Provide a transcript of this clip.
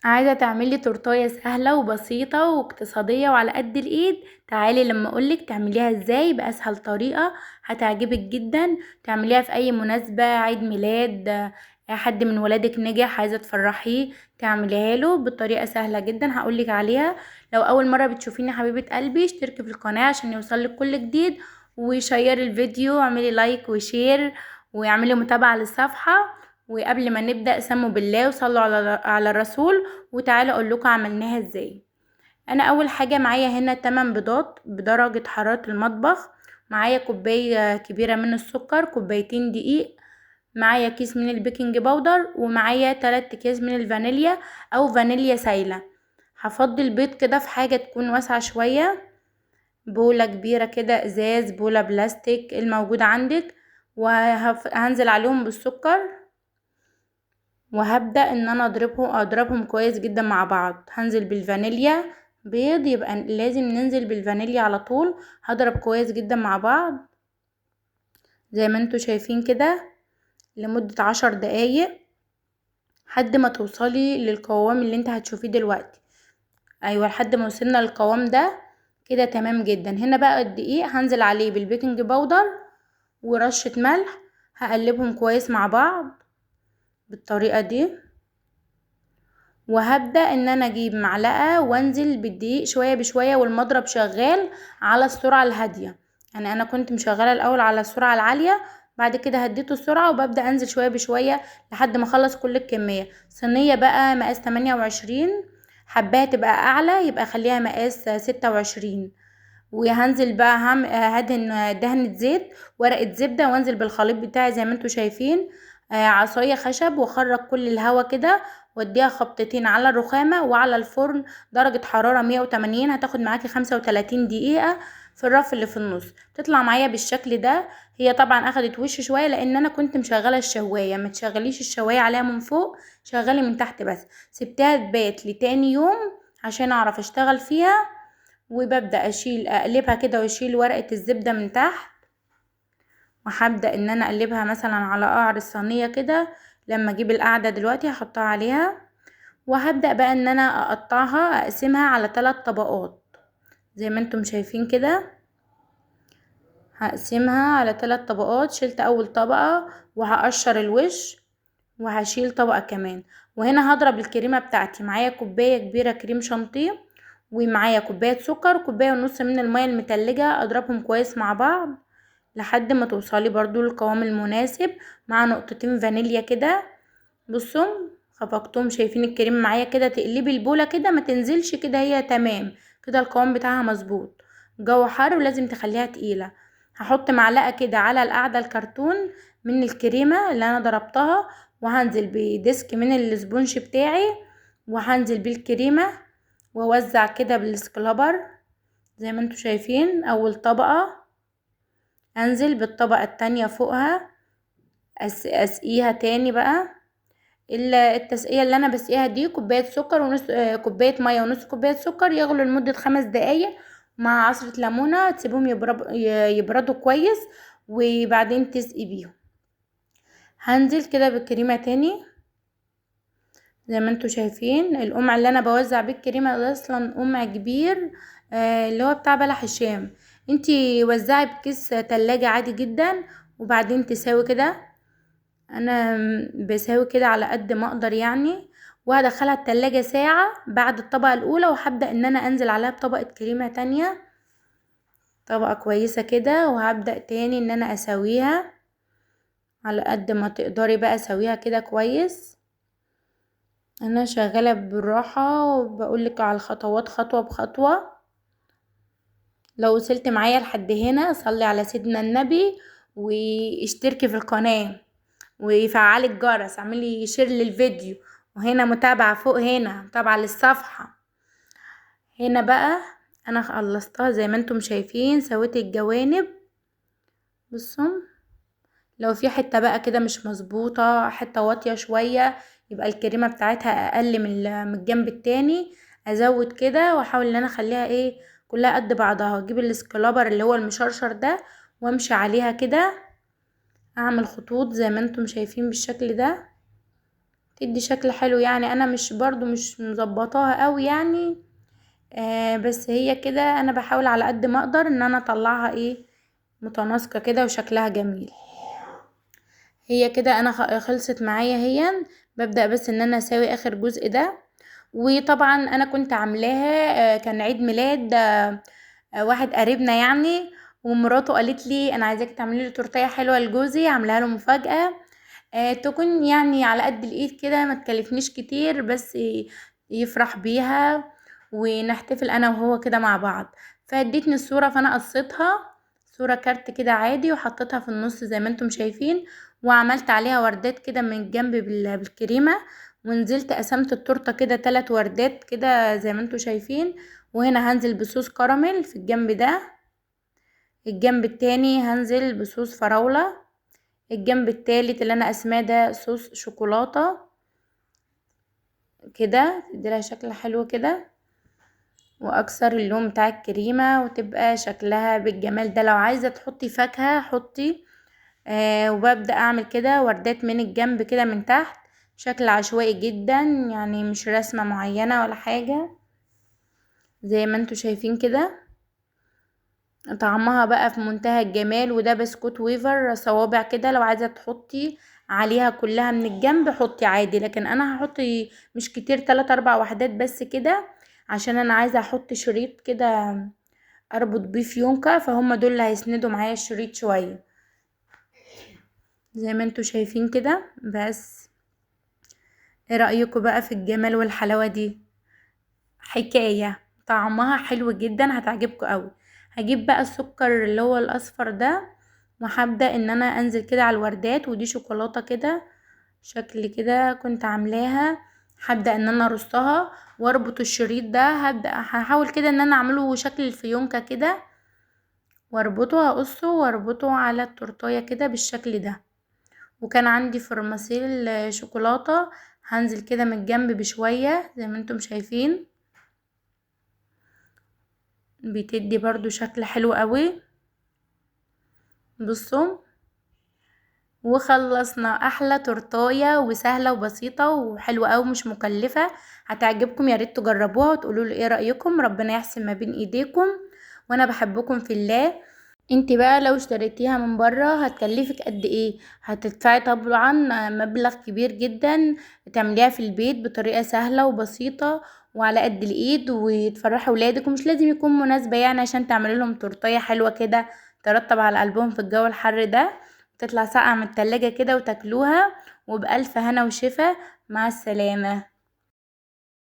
عايزة تعملي تورتاية سهلة وبسيطة واقتصادية وعلى قد الايد؟ تعالي لما اقولك تعمليها ازاي باسهل طريقة هتعجبك جدا. تعمليها في اي مناسبة، عيد ميلاد، حد من ولادك نجح عايزة تفرحيه، تعمليها له بطريقة سهلة جدا هقولك عليها. لو اول مرة بتشوفيني حبيبة قلبي اشتركي في القناة عشان يوصلك كل جديد، وشيري الفيديو واعملي like و share واعملي متابعة للصفحة. وقبل ما نبدأ سموا بالله وصلوا على الرسول، وتعالوا اقول لكم عملناها ازاي. انا اول حاجة معايا هنا 8 بيضات بدرجة حرارة المطبخ، معايا كوباية كبيرة من السكر، كوبايتين دقيق، معايا كيس من ال baking powder، ومعايا 3 اكياس من الفانيليا او فانيليا سايلة. هفضي البيض كده في حاجة تكون واسعة شوية، بولة كبيرة كده، ازاز، بولة بلاستيك الموجود عندك، وهنزل عليهم بالسكر، وهبدأ ان انا اضربهم كويس جدا مع بعض. هنزل بالفانيليا، بيض يبقى لازم ننزل بالفانيليا على طول. هضرب كويس جدا مع بعض زي ما انتوا شايفين كده لمدة 10 دقايق لحد ما توصلي للقوام اللي انت هتشوفيه دلوقتي. ايوه، لحد ما وصلنا للقوام ده كده تمام جدا. هنا بقى الدقيق هنزل عليه بال baking powder ورشة ملح، هقلبهم كويس مع بعض بالطريقة دي، وهبدأ ان انا اجيب معلقة وانزل بالدقيق شوية بشوية، والمضرب شغال على السرعة الهادية. انا كنت مشغلة الاول على السرعة العالية، بعد كده هديته السرعة وببدأ انزل شوية بشوية لحد ما اخلص كل الكمية. صينية بقى مقاس 28، حباها تبقى اعلى يبقى خليها مقاس 26. وهنزل بقى هدهن دهنة زيت، ورقة زبدة، وانزل بالخليط بتاعي زي ما انتوا شايفين، عصاية خشب، واخرج كل الهوا كده، واديها خبطتين على الرخامة وعلى الفرن درجة حرارة 180. هتاخد معاكي 35 دقيقة في الرف اللي في النص. تطلع معايا بالشكل ده. هي طبعا اخدت وش شوية لان انا كنت مشغلة الشواية، ما تشغليش الشواية عليها من فوق، شغلي من تحت بس. سبتها تبات لتاني يوم عشان اعرف اشتغل فيها. وببدأ اقلبها كده واشيل ورقة الزبدة من تحت، وهبدأ ان انا اقلبها مثلا على قعر الصينية كده. لما اجيب القاعدة دلوقتي هحطها عليها، وهبدأ بقى ان انا اقطعها، اقسمها على 3 طبقات زي ما انتم شايفين كده. هقسمها على 3 طبقات. شلت اول طبقة وهقشر الوش، وهشيل طبقة كمان. وهنا هضرب الكريمة بتاعتي. معايا كوباية كبيرة كريم شانتيه، ومعايا كوباية سكر، وكوباية ونص من المية المتلجة. اضربهم كويس مع بعض لحد ما توصلي برضو للقوام المناسب، مع نقطتين فانيليا كده. بصوا خفقتهم، شايفين الكريم معايا كده. تقلبي البولة كده ما تنزلش كده، هي تمام كده، القوام بتاعها مظبوط. الجو حر ولازم تخليها تقيلة. هحط معلقة كده على القاعدة الكرتون من الكريمة اللي انا ضربتها، وهنزل ب disc من ال sponge بتاعي، وهنزل بالكريمة، واوزع كده بال scraper زي ما انتوا شايفين. اول طبقة، انزل بالطبقة التانية فوقها، اسقيها تاني بقى. التسقية اللي انا بسقيها دي كوباية سكر ونص، كوباية مية ونص كوباية سكر، يغلوا لمدة 5 دقايق مع عصرة ليمونة، تسيبهم يبردوا كويس، وبعدين تسقي بيهم. هنزل كده بالكريمة تاني زي ما انتوا شايفين. القمع اللي انا بوزع بيه الكريمة ده اصلا قمع كبير، اللي هو بتاع بلح الشام. انتي وزعي بكيس تلاجة عادي جدا، وبعدين تساوي كده. انا بساوي كده على قد ما اقدر وهدخلها التلاجة ساعة بعد الطبقة الاولى، وهبدأ ان انا انزل عليها بطبقة كريمة تانية، طبقة كويسة كده، وهبدأ تاني ان انا اسويها على قد ما تقدري بقى. سويها كده كويس. انا شغالة بالراحة وبقولك على الخطوات خطوة بخطوة. لو وصلت معايا لحد هنا صلي على سيدنا النبي، واشتركي في القناة، وفعلي الجرس، اعملي share للفيديو، وهنا متابعة فوق، هنا متابعة للصفحة. هنا بقى انا خلصتها زي ما انتم شايفين، سويت الجوانب. بصوا لو في حتة بقى كده مش مظبوطة، حتة واطية شوية، يبقى الكريمة بتاعتها اقل من الجنب التاني، ازود كده واحاول ان انا اخليها كلها قد بعضها. اجيب ال scraper اللي هو المشرشر ده وامشي عليها كده، اعمل خطوط زي ما انتم شايفين بالشكل ده. تدي شكل حلو. يعني انا مش برضو مش مظبطاها قوي يعني، بس هي كده انا بحاول على قد ما اقدر ان انا اطلعها ايه متناسقة كده وشكلها جميل. هي كده انا خلصت معايا هي. ببدأ بس ان انا اساوي اخر جزء ده. وطبعا انا كنت عاملاها، كان عيد ميلاد واحد قريبنا يعني، ومراته قالت لي انا عايزاكي تعملي لي تورتيه حلوه لجوزي، عاملاها له مفاجاه، تكون يعني على قد الايد كده، ما تكلفنيش كتير، بس يفرح بيها ونحتفل انا وهو كده مع بعض. فاديتني الصوره، فانا قصيتها صوره كارت كده عادي وحطيتها في النص زي ما انتم شايفين، وعملت عليها وردات كده من الجنب بالكريمه، ونزلت قسمت التورته كده 3 وردات كده زي ما انتم شايفين. وهنا هنزل بصوص كراميل في الجنب ده، الجنب التاني هنزل بصوص فراولة، الجنب التالت اللي انا قسماه ده صوص شوكولاتة كده، تديلها شكل حلو كده، واكسر اللون بتاع الكريمة وتبقى شكلها بالجمال ده. لو عايزة تحطي فاكهة حطي. وببدأ اعمل كده وردات من الجنب كده من تحت بشكل عشوائي جدا، يعني مش رسمة معينة ولا حاجة زي ما انتوا شايفين كده. طعمها بقى في منتهى الجمال. وده بسكوت ويفر صوابع كده، لو عايزة تحطي عليها كلها من الجنب حطي عادي، لكن انا هحط مش كتير، 3-4 وحدات بس كده، عشان انا عايزة احط شريط كده اربط بيه فيونكة، فهم دول اللي هيسندوا معايا الشريط شوية زي ما انتوا شايفين كده. بس ايه رأيكم بقى في الجمال والحلاوة دي؟ حكاية، طعمها حلو جدا، هتعجبكم قوي. هجيب بقى السكر اللي هو الاصفر ده، وهبدأ ان انا انزل كده على الوردات، ودي شوكولاتة كده شكل كده كنت عاملاها، هبدأ ان انا ارصها واربط الشريط ده. هحاول كده ان انا اعمله شكل الفيونكة كده واربطه، هقصه واربطه على التورتايه كده بالشكل ده. وكان عندي فرماسيل شوكولاتة، هنزل كده من الجنب بشوية زي ما انتم شايفين، بتدي برضو شكل حلو قوي. بصوا، وخلصنا احلى تورتايه، وسهله وبسيطه وحلوه قوي، مش مكلفه، هتعجبكم. يا ريت تجربوها وتقولوا لي ايه رايكم. ربنا يحسن ما بين ايديكم، وانا بحبكم في الله. انت بقى لو اشتريتيها من بره هتكلفك قد ايه؟ هتدفعي طبعا مبلغ كبير جدا. تعمليها في البيت بطريقه سهله وبسيطه وعلى قد الايد، وتفرحي ولادك، ومش لازم يكون مناسبه يعني عشان تعملي لهم تورتايه حلوه كده ترطب على قلبهم في الجو الحر ده، تطلع ساقعه من التلاجة كده وتاكلوها، وبألف هنا وشفا. مع السلامه.